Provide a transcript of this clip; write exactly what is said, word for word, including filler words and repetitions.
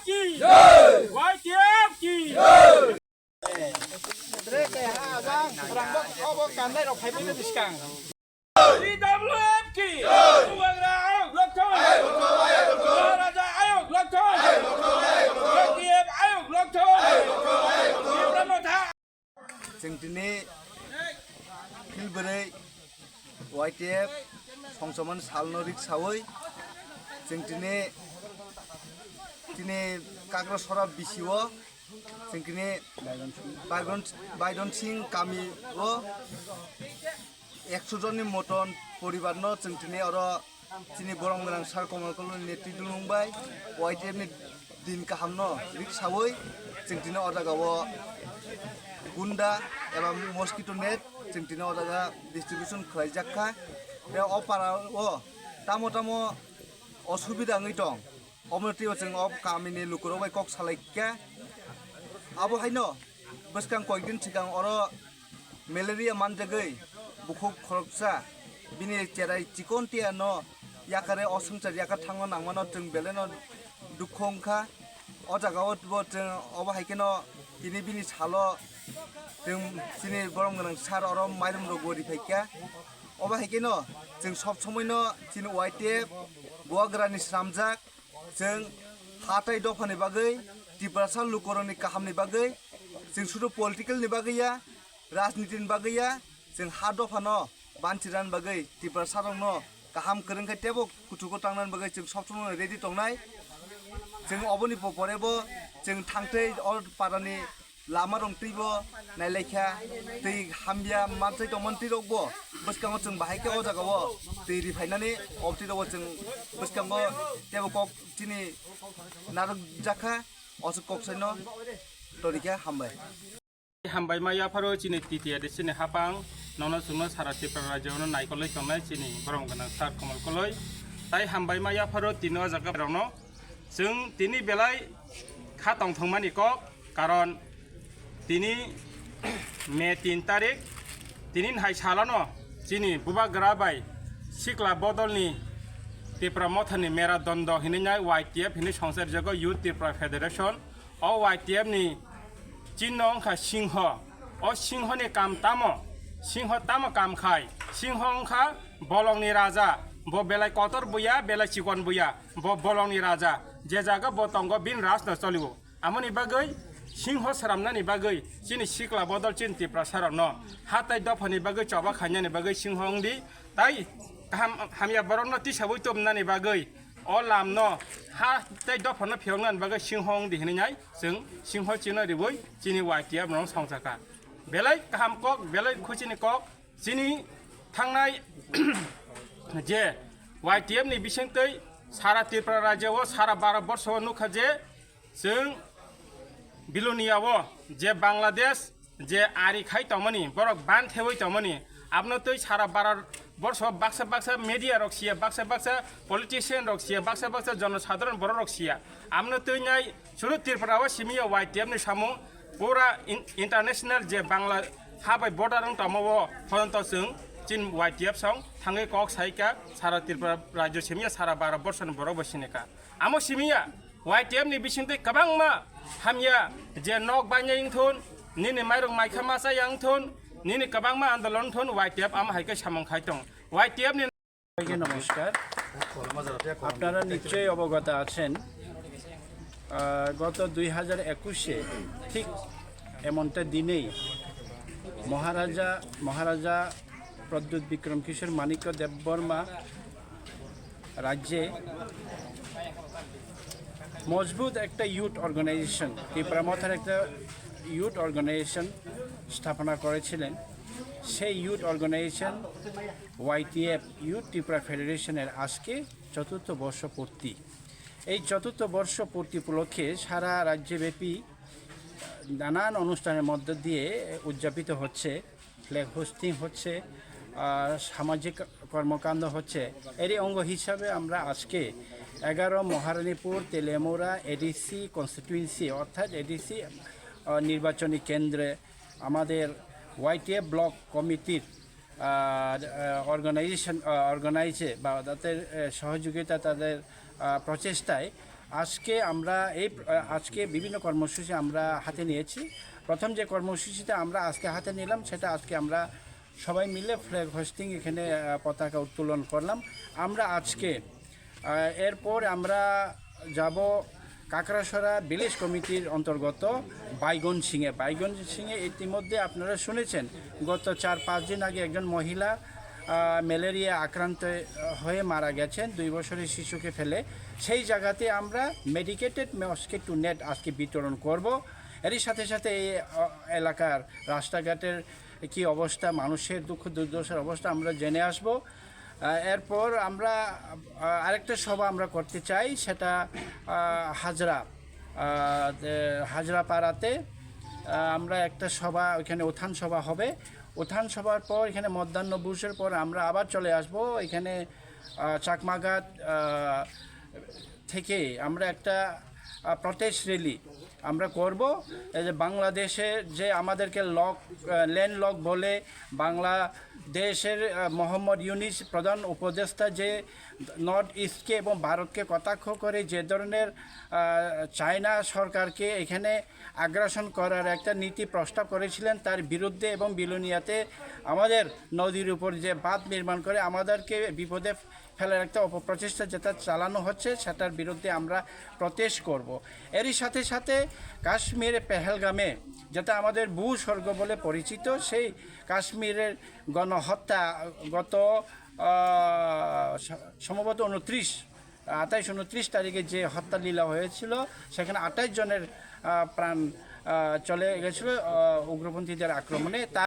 Ki! Jai! Y T F ki! Jai! Tre keha ajang rangbo obo kanai rok phaibai ni bwskang. T W F ki! Bubagra ayok lokthon! Maharaja ayok lokthon! Y T F ayok lokthon! Tipra Motha! Chwng tini phil bwrwi Y T F songchomani salno rik sawi chwng tini, tini Kakrasora bisio chwng tini Baidon, Baidon Singh kami o ekso jonni moton poribarno chwng tini oro chini borom gwnang sir Komal Koloi ni netri dulung bai Y T F ni din kahamno rik sawi chwng tini o jaga o gunda eba mosquito net chwng tini o jaga distribution khlaijak kha. Tei o para o tamo tamo osubida wngwi tong, omo twibo chwng o kamini lukurok bai kok salai kha. Abo haino bwskang koyekdin swkang oro malaria manjagwi bukhuk khoroksa bini cherai chikon tia no yakare o swngchar yakar thangma nangmano chwng belai no dukhu wngkha. O jaga o bo chwng obo hai kheno tini bini salo chwng chini borom gwnang sir oro mairum rok bo riphai kha. Obo hai kheno chwng sob somoi no chini Y T F bubagra ni swnamjak. Chwng ha tai dophani bagwi, Tiprasa lukurokni kahamni bagwi, chwng sudu political ni bagwi ya, rajniti ni bagwi ya, chwng ha dophano banchirani bagwi, Tiprasa rokno kaham kwrwng khe teibo kuchugo tangnani bagwi chwng sob somoi ready tongnai. Chwng oboni po-, pore bo chwng thangtwi o parani lama rok twibo nailaikha, twi hamya manchai tongmani twi rokbo bwskango chwng bahai khe o jagao twi ri phainani o twi rokbo chwng bwskango teibo kok chini narwk jakha, o se kok saino torikha, hambai. Hambai ma yapharo chini T T A D C ni hapang, nono chwngno sara Tripura rajyo no naikolwi tongnai chini borom gwnang sir Komal Koloi. Tai hambai ma yapharo tini o jaga rokno chwng tini belai kha tongthokmani kok, karon tini May tin tarik, tini hai salano chini bubagra bai sikla bodolni Tipra Mothani Mera Dondo hinwi nai Y T F hinwi songchar jago Youth Tripura Federation. O Y T F ni chinno wngkha singho. O singhoni kam tamo? Singho tamo kam khai? Singho wngkha bolongni raja. Bo belai kotor buya, belai chikon buya. Bo bolongni raja. Je jaga bo tongo, bini rajno cholio. Amoni bagwi singho sramnani bagwi chini sikla bodol chini Tiprasa rokno ha tai dophani bagwi choba khainani bagwi singho wngdi, tai kaham hamya borokno tisawi tubunani bagwi o lamno ha tei dophano phiyoknani bagwi singho wngdi hinwi nai chwng singho chino riwi chini Y T F rok songchakha. Belai kaham kok, belai khuchini kok, chini thangnai je Y T F ni bisingtwi sara Tripura rajyo o, sara Bharat borsho o nukha je chwng Bilonia o je Bangladesh je ari khai tongmani, borok ban thewi tongmani, abno twi sara Bharat borsho baksa baksa media rok siya, baksa baksa politician rok siya, baksa baksa jonosadharon borok rok siya. Abno twi nai suru Tripura o simi o Y T F ni samung pura in-, international je Bangla ha bai border wng tongma o phononto chwng chin Y T F song thangwi kok saika sara Tripura rajyo simi ya sara Bharat borsho ni borok bo sinika. Amo simi ya Y T F ni bisingtwi kwbangma hamya je nok bainai wngthun, nini mairok maikha masa ya wngthun, nini kwbangma andolon wngthun, Y T F amo hai khe samung khai tong. Y T F ni সবাইকে নমস্কার। আপনারা নিশ্চয়ই অবগত আছেন, আহ, গত দুই হাজার একুশে ঠিক এমনটা দিনেই মহারাজা, মহারাজা প্রদ্যুৎ বিক্রম কিশোর মাণিক্য দেববর্মা রাজ্যে মজবুত একটা ইউথ অর্গানাইজেশন, ত্রিপুরা মথার একটা ইউথ অর্গানাইজেশন স্থাপনা করেছিলেন। সেই youth organisation YTF, youth Tripura ফেডারেশনের আজকে চতুর্থ বর্ষপূর্তি। এই চতুর্থ বর্ষপূর্তি উপলক্ষে সারা রাজ্যব্যাপী নানান অনুষ্ঠানের মধ্য দিয়ে উদযাপিত হচ্ছে। ফ্ল্যাগ হোস্টিং হচ্ছে, আহ, সামাজিক কর্মকাণ্ড হচ্ছে। এরই অঙ্গ হিসাবে আমরা আজকে এগারো মহারানীপুর তেলিয়ামুড়া এডিসি কনস্টিটিউয়েন্সি অর্থাৎ এডিসি, আহ, নির্বাচনী কেন্দ্রে আমাদের ওয়াইটিএফ ব্লক কমিটির, আহ, আহ, অর্গানাইজেশন, আহ, অর্গানাইজে বা তাদের, আহ, সহযোগিতা, তাদের, আহ, প্রচেষ্টায় আজকে আমরা এই প্র-, আজকে বিভিন্ন কর্মসূচি আমরা হাতে নিয়েছি। প্রথম যে কর্মসূচিটা আমরা আজকে হাতে নিলাম, সেটা আজকে আমরা সবাই মিলে ফ্ল্যাগ হোয়েস্টিং, এখানে আহ, পতাকা উত্তোলন করলাম। আমরা আজকে আহ, এরপর আমরা যাব কাকড়াছড়া ভিলেজ কমিটির অন্তর্গত বাইগন সিংয়ে। বাইগন সিংয়ে ইতিমধ্যে আপনারা শুনেছেন, গত চার পাঁচ দিন আগে একজন মহিলা আহ, ম্যালেরিয়া আক্রান্ত হয়ে মারা গেছেন দুই বছরের শিশুকে ফেলে। সেই জায়গাতে আমরা মেডিকেটেড মসকিটো নেট আজকে বিতরণ করব। এরই সাথে সাথে এই আহ, এলাকার রাস্তাঘাটের কি অবস্থা, মানুষের দুঃখ দুর্দশার অবস্থা আমরা জেনে আসব। আহ, এরপর আমরা আহ, আরেকটা সভা আমরা করতে চাই, সেটা আহ, হাজরা আহ, যে হাজরা পাড়াতে আহ, আমরা একটা সভা, ওইখানে উত্থান সভা হবে। উত্থান সভার পর এখানে মধ্যাহ্ন ভোজের পর আমরা আবার চলে আসব এখানে আহ, চাকমাঘাট আহ, থেকে আমরা একটা প্রটেস্ট র্যালি আমরা করব। এই যে বাংলাদেশে যে আমাদেরকে লক ল্যান্ড লক বলে, বাংলাদেশের আহ, মোহাম্মদ ইউনিস প্রধান উপদেষ্টা যে নর্থ ইস্টকে এবং ভারতকে কটাক্ষ করে যে ধরনের আহ, চায়না সরকারকে এখানে আগ্রাসন করার একটা নীতি প্রস্তাব করেছিলেন, তার বিরুদ্ধে এবং বিলোনিয়াতে আমাদের নদীর উপর যে বাঁধ নির্মাণ করে আমাদেরকে বিপদে ফেলার একটা অপপ্রচেষ্টা যেটা চালানো হচ্ছে, সেটার বিরুদ্ধে আমরা প্রটেস্ট করব। এরই সাথে সাথে কাশ্মীরে পেহেলগামে, যেটা আমাদের ভূস্বর্গ বলে পরিচিত, সেই কাশ্মীরের গণহত্যা গত আহ, স- সম্ভবত ঊনত্রিশ, আঠাইশ ঊনত্রিশ তারিখে যে হত্যা লীলা হয়েছিল, সেখানে আঠাইশ জনের আহ, প্রাণ আহ, চলে গেছিল আহ, উগ্রপন্থীদের আক্রমণে। তা